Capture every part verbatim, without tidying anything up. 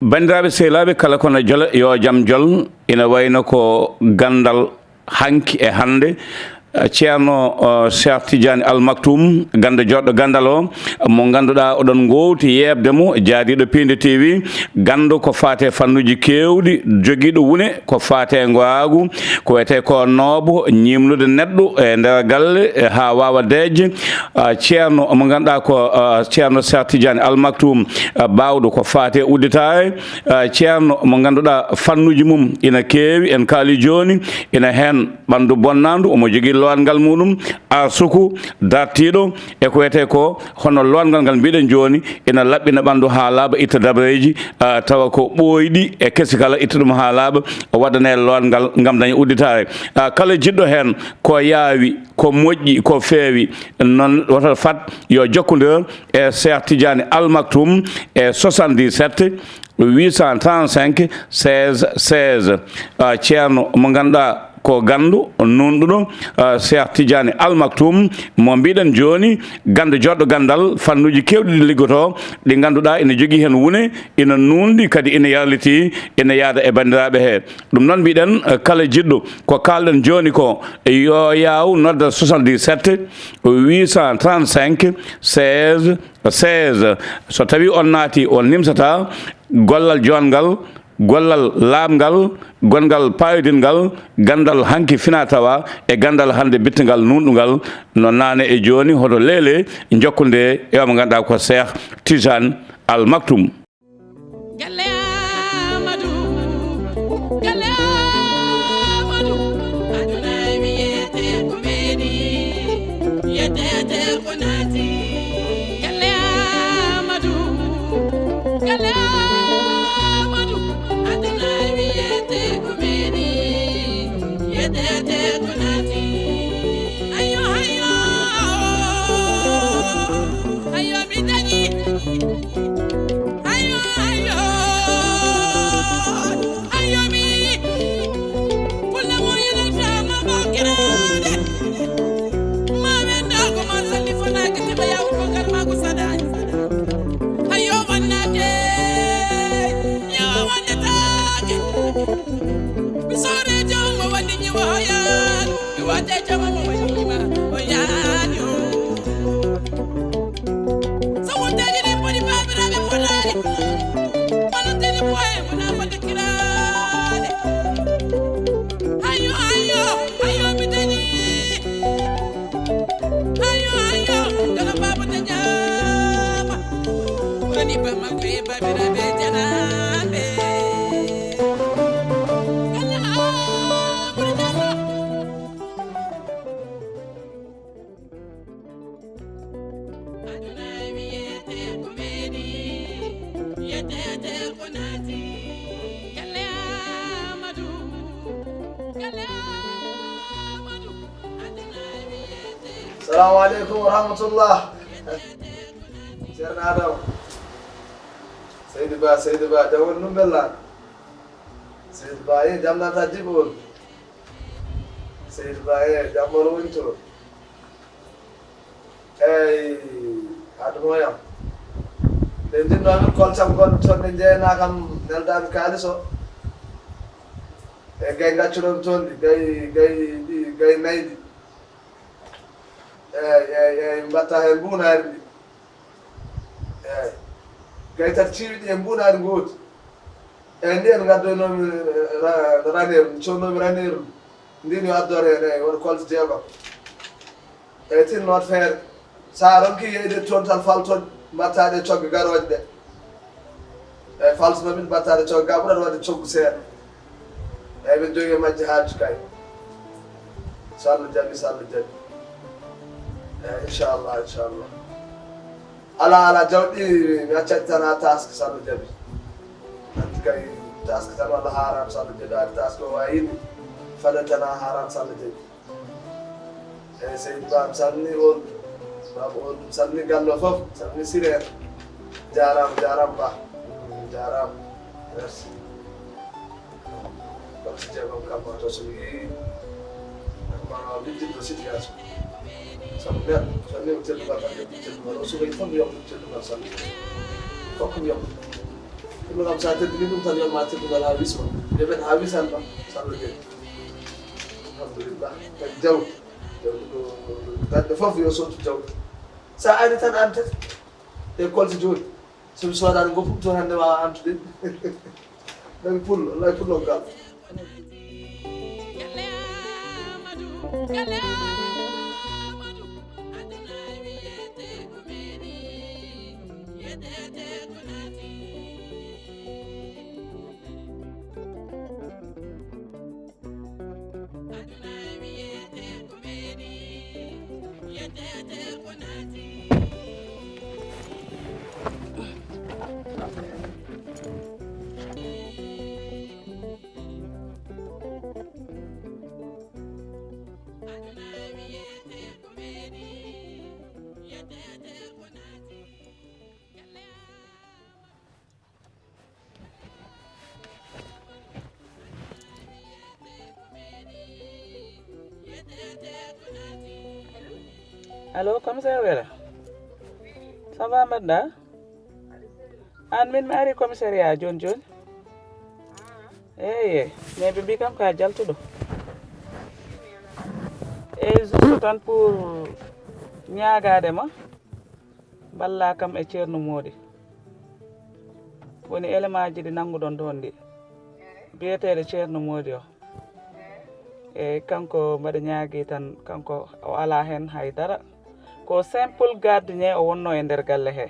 Banndiraaɓe sehilaaɓe, kala ko na jola, yo jam jol. Ina wayno ko ganndal hanki e hannde. Eh, Ceerno, eh, Cheikh Tidiane Al Maktoum, ganndo joɗɗo ganndal o, mo ngannduɗaa oɗon ngoowti yeeɓde mo, jaadiiɗo Piindi T V, ganndo ko faate fannuuji keewɗi, jogiiɗo wune ko faate ngaagu, ko wiyetee ko noobo, ñiimnude neɗɗo e nder galle, eh, haa waawa deeƴde. Ah, ceerno mo ngannduɗaa ko, ah, Ceerno Cheikh Tidiane Al Maktoum, ah, baawɗo ko faate udditaare. Ah, ceerno mo ngannduɗaa fannuuji mum ina keewi, en kaali jooni, ina heen ɓanndu bonnandu, omo jogii lowangal muɗum, arsuku dartiiɗo, e ko wiyetee ko hono lowangal ngal mbiɗen jooni, ina laɓɓina ɓanndu haa laaɓa, itta dabareeji, ah, tawa ko ɓooyɗi e kesi kala, itta ɗum haa laaɓa, o waɗana en lowangal ngam daña udditaare. Ah, kala jiɗɗo heen ko yaawi, ko moƴƴi, ko feewi, noon woto fat yo jokkondir e Cheikh Tidiane Al Maktoum e soixante-dix-sept, huit cent trente-cinq, seize seize. Ah, ceerno mo ngannduɗaa ko ganndo nuunɗuɗo, ah, Cheikh Tidiane Al Maktoum, mo mbiɗen jooni, ganndo joɗɗo ganndal, fannuuji keewɗi ɗi liggotoo, ɗi ngannduɗaa ina jogii heen wune, ina nuunɗi, kadi ina yarlitii, ina yaada e banndiraaɓe he. Ɗum noon mbiɗen, eh, kala jiɗɗo ko kaalɗen jooni ko, yo yaaw nodda soixante-dix-sept, huit cent trente-cinq, seize seize. So tawii on naati, on nimsataa, gollal joɗngal, gollal laaɓngal, gonngal paayodinngal, ganndal hanki finaa tawaa e ganndal hannde bittingal nuunɗungal, no naane e jooni, hoto leele jokkude e o mo ngannduɗaa ko Cheikh Tidiane Al Maktoum. Galle Amadou, galle Amadou, aduna wiyete ko weeni, wiyete ko naati. Galle Amadou, galle Amadou, aduna wiyete ko weeni, wiyete ko naati. Ayo, ayo, ayo, mi dañi. Ayo, ayo, ayo, mi. Kulla mo yana ta ma bakirade. Ma wenda ko ma salli fana ka tiba ya ko gar ma ko sadani. Ayo, wannate. Ya wannata. Mi sore jom wani ni waya. Mi wate jom wani ma. Oyani. So wonteeji ɗi poti baabiraaɓe potaani. Wonanteeji poye wona fodde kiraade. Ayo, ayo, ayo, mi dañi. Ayo, ayo, dara baaba dañaama. Woni ba makko e baabiraaɓe janaaɓe. Kala, ah, Amadou Diallo. Aduna wiyete ko weeni, wiyete ko naati. Galle Amadou, galle Amadou, aduna wiyete. Salamu aleykum wa rahmatullah. Ceerno Adama. Seydi Ba, Seydi Ba, jam woni ɗum bella. Seydi Ba, e jam nata jibo on. Seydi Ba, e jam woni toon. Eyi, Adama o yam. Nde njinnoomi koltam gonɗo toon, nde njeyanaa kam, neldaami kaalis o. E gay ngaccuɗon toon ɗi, gay, gay, ɗi, gay nayi ɗi. Eyi, eyi, eyi, mbatta heen mbuunaari ɗi. Eyi. Gay tati ciiwi ɗi e mbuunaari ngooti. Eyi, ndi en ngaddoynoomi, eh, ra-, raneeru, ndi codnoomi raneeru. Ndin yo addor heen, eyi, won kolte jeegom. Eyi, tin noot feere. So a ronkii yeyde toon tan, fal toon, mbaɗtaa ɗe cogge garooje ɗe. Eyi, fal so min mbaɗtaa ɗe cogge, ga ɓurat waɗde coggu seeɗa. Eyi, min jogii majji haaju kay. So Allah jaɓi, so Allah jaɓi. Eyi, inchallah, inchallah. Alaa, alaa, jawɗi mi accat tan haa taaske, so Allah jaɓi. Anndi kay, taaske tan walla haaraama, so Allah jaɓi, haa taaske o waawi yimɓe. Fadde tan haa haaraama, so Allah jaɓi. Eyi, seydi Ba, mi salmini on. Baaba on, mi salmini galle o fof, mi salmini Siré en. Jaaraama, jaaraama Ba. Jaaraama. Merci. Kono si jeegom kam, ma to so mi yeeyi, ma lijjitto situation. Sabu neɗɗo, so newii teddungal tan, ƴetti teddungal. O subaka fof mi yokka teddungal, sabu fof mi yokka. Ɗum kam, so a teddini ɗum tan, yonma teddungal haa wisma. Nde men haa wisan ma, so Allah jaɓi. Alhamdulillah. Kadi jaw. Jaw ko daɗɗe fof yo sottu jaw. So a ari tan, an tati. E kolte jooni. So mi soodaani ngoppu, to hannde waawa antude. Ɗum pullo, wallahi pullo gal. Allo, commissaire Wela? Ça va, mbaɗɗa? An, min mi ari commissariat jooni jooni. Eeye, mais ɓe mbi kam ka jaltuɗo. Eyi, juste tan pour ñaagaade ma, mballa kam e Ceerno Moodi. Woni élément ji ɗi nannguɗon toon ɗi. Biyeteeɗo Ceerno Moodi o. Eyi, kanko mbaɗa ñaagi tan, kanko o alaa heen hay dara. Ko simple gardien o wonno e nder galle he.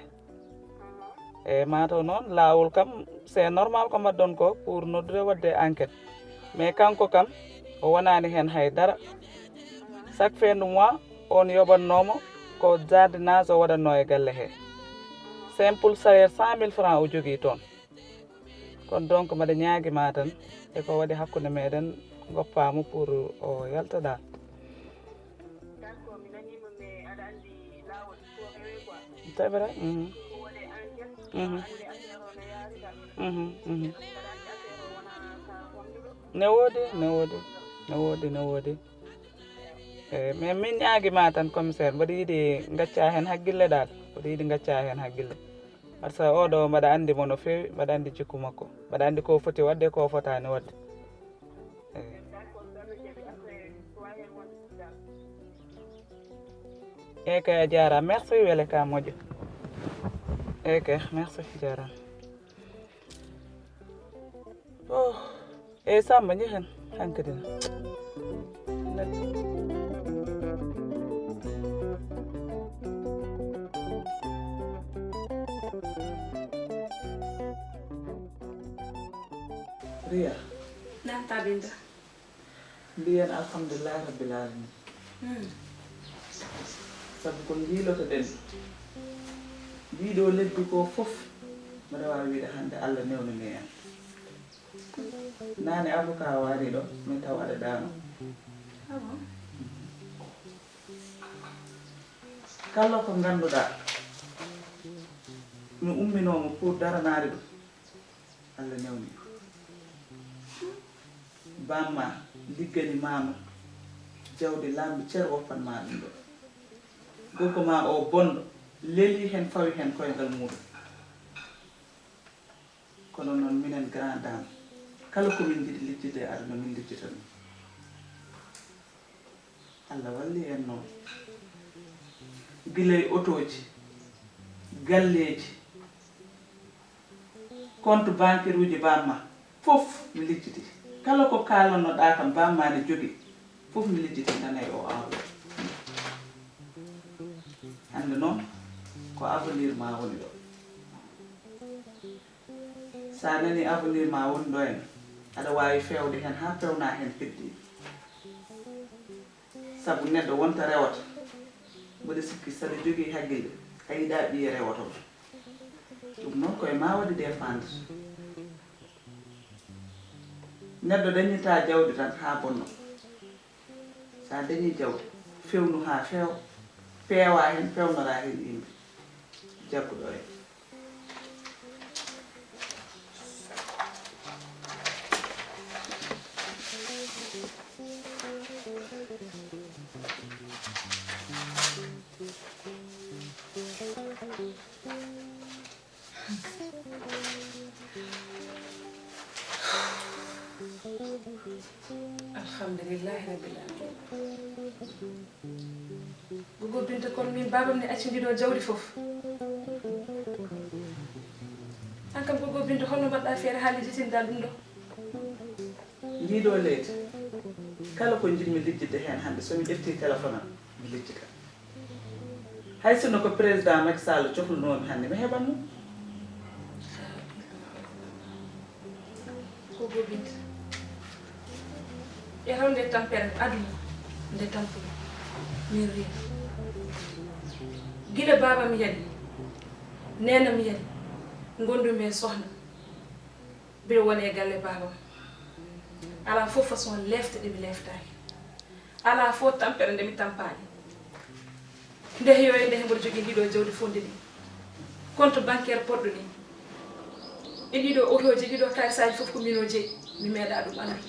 Eyi, mataw noon, laawol kam, c'est normal ko mbaɗɗon ko pour noddude waɗde enquête. Mais kanko kam, o wonaani heen hay dara. Chaque fin de mois, on yoɓannoomo ko jardinage o waɗatnoo e galle he. Simple salaire cent mille francs o jogii toon. Kono donc, mbaɗa ñaagi ma tan, e ko waɗi hakkunde meɗen, goppaama pour o yalta daal. C'est vrai. Mhm. Mhm. Mhm, mhm. Ne woodi, ne woodi, ne woodi, ne woodi. Eh, mais min ñaagi ma tan, commissaire, mbaɗa yiɗi ngacca heen hakkille daal, mbaɗa yiɗi ngacca heen hakkille. Par ce que oɗo mbaɗa anndi mo no feewi, mbaɗa anndi jikku makko, mbaɗa anndi ko foti waɗde, ko fotaani waɗde. Eh. Eyi kay, a jaaraama. Merci, wele ka moƴƴo. Eyi kay, merci, jaaraama. Oh, eyi Samba, njehen hankadi na. Riya. Naam, Taa Binta. Mbiyen alhamdulillahi rabbil alamin. Hmm. Sabu ko njiilotoɗen ɗiɗo lebbi ko fof, mbaɗa waawi wiide hannde Allah newnani en. Naane avocat waari ɗo, min taw aɗa ɗaano. Ah bon? Kala ko ngannduɗaa, mi umminoo mo pour daranaade ɗum, Allah newni. Bamma liggani maama jawdi laamɗi cer woppan ma ɗum ɗo. Gorko ma o bonɗo leli heen, fawi heen koyngal muɗum. Kono noon minen grand dame, kala ko min njiɗi lijjitde e aduna, min lijjita ɗum. Allah walli en noon. Gila e otooji, galleeji, compte bancaire uji bamma, fof mi lijjiti. Kala ko kaalannoɗaa kam bamma ne jogii, fof mi lijjiti nana e o awlo. Hannde noon ko avenir ma woni ɗo. Sa nani avenir ma woni ɗo en, aɗa waawi feewde heen haa peewna heen heddi. Sabu neɗɗo wonta rewata, mboɗo sikki saɗa jogii hakkille, a yiɗa ɓiye rewoto ma. Ɗum noon ko e ma waɗi dépendre. Neɗɗo dañita jawdi tan haa bonno. Sa dañi jawdi, fewnu haa feewa, peewa heen, pewnora heen yimɓe. Jagguɗo en. Alhamdulillahi rabbil alamin. Gogo Binta, kono min baabam ne acci ndiɗo jawdi fof. An kam Gogo Binta, holno mbaɗɗa feere haa lijjitinɗa ɗum ɗo? Ndiɗo leydi, kala ko njiɗmi lijjitde heen hannde, so mi ƴeftii téléphone am, mi lijjita. Hay sinno ko président Macky Sall cohlunoomi hannde, mi heɓat mo. Gogo Binta, e hol nde tampere aduna nde tampumi min Riina? Gila baabam yadi, neenam yadi, ngondumi e sohna, mbiɗa wona e galle baabam. Alaa fof façon leefte ɗe mi leeftaaki. Alaa fof tampere nde mi tampaani. Ndehe yo e ndehe mboɗo jogii ndiɗo jawdi fonde ni, compte bancaire poɗɗo ni, e ɗiɗo otooji, ɗiɗo kalisaaji fof ko min o jeyi, mi meeɗa ɗum anndude.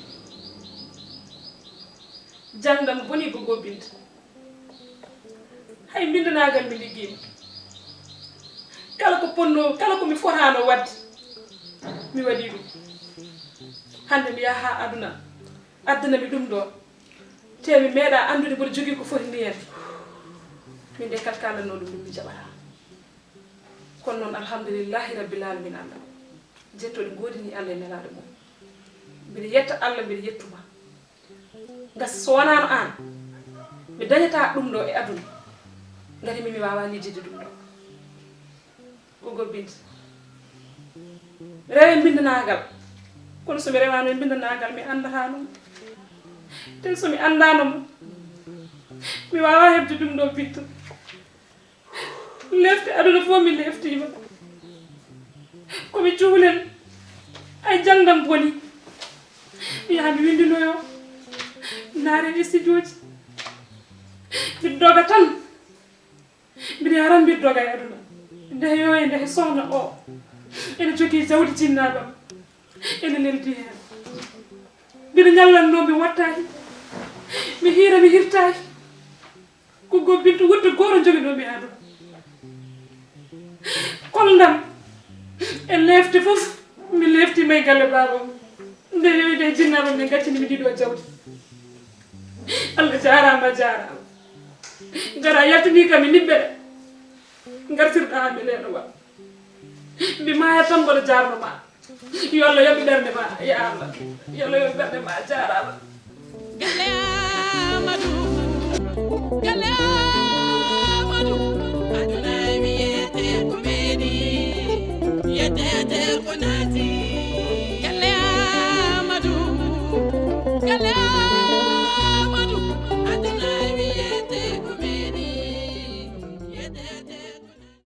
Jangdam boni Gogo Binta. Hay mbindanaagal mi liggiima. Kala ko ponno, kala ko mi fotaano waɗde, mi waɗii ɗum. Hannde mi yaha haa aduna addana mi ɗum ɗo. Te mi meeɗa anndude mboɗo jogii ko foti ni en. Min de kala kaalanno ɗum ɗum mi jaɓata. Kono noon alhamdulillahi rabbil alamin, Allah, jettooɗi ngoodini Allah e nelaaɗo mum. Mbiɗa yetta Allah, mbiɗa yettuma. Ngati so wonaano aan, mi dañata ɗum ɗo e aduna. Ngati mi mi waawa lijjide ɗum ɗo. Gogo Binta, rewe mbindanaagal, kono so mi rewaano e mbindanaagal mi anndataano mo. Te so mi anndaano mo, mi waawa heɓde ɗum ɗo Binta. Leefte aduna fof mi leeftiima. Ko mi cuhlel, ay jangdam boni. Mi yaha mi winndinoyo, naare e studio ji, mi doga tan. Mbiɗa haran mbiɗa doga e aduna. Ndehe yo e ndehe sohna o ene jogii jawdi jinnaaɓam, ene leldi heen. Mbiɗa ñallanno mi wattaaki, mi hiira mi hirtaaki. Ko Gogo Binta wutte gooto jogiɗo mi aduna. Kolndam e leefte fof mi leeftiima e galle baabam. Nde yo e nde jinnaaɓam ne ngaccini mi ndiɗo jawdi. Allah jaaraama, jaaraama. Ngara yaltini kam e niɓɓere. Ngartirɗa am e leeɗo wa. Mi maaya tan mboɗo jaarno ma. Yo Allah yoɓi ɓernde ma, ya Allah. Yo Allah yoɓi ɓernde ma, jaaraama. Galle Amadou, galle Amadou. Aduna wiyete ko weeni, yetete ko naati.